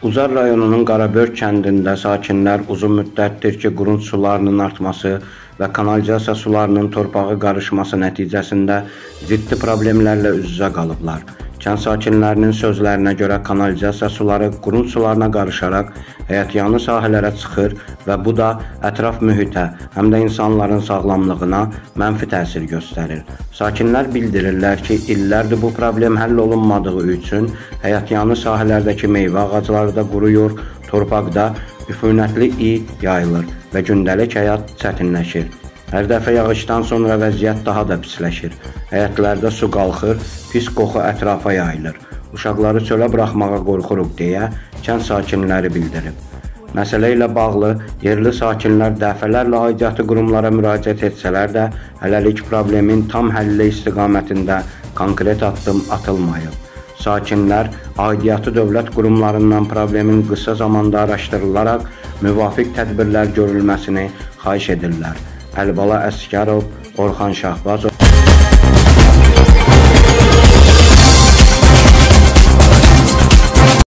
Ucar rayonunun Qarabörk kəndində sakinlər uzun müddətdir ki, qurunç sularının artması və kanalizasiya sularının torpağa qarışması nəticəsində ciddi problemlərlə üz-üzə qalıblar. Kənd sakinlərinin sözlərinə görə kanalizasiya suları qurunç sularına qarışaraq həyətyanı sahələrə çıxır və bu da ətraf mühitə, həm də insanların sağlamlığına mənfi təsir göstərir. Sakinlər bildirirlər ki, illərdir bu problem həll olunmadığı üçün həyətyanı sahələrdəki meyvə ağacları da quruyur, torpaqda üfunətli iy yayılır və gündəlik həyat çətinləşir. Hər dəfə yağışdan sonra vəziyyət daha da pisləşir. Həyətlərdə su qalxır, pis qoxu ətrafa yayılır. Uşaqları çölə buraxmağa qorxuruq deyə kənd sakinləri bildirib. Məsələ ilə bağlı yerli sakinlər dəfələrlə aidiyyatı qurumlara müraciət etsələr də, hələlik problemin tam həlli istiqamətində konkret addım atılmayıb. Sakinlər aidiyyatı dövlət qurumlarından problemin qısa zamanda araşdırılaraq müvafiq tədbirlər görülməsini xahiş edirlər. Əlibala Əsgərov, Orxan Şahbazov.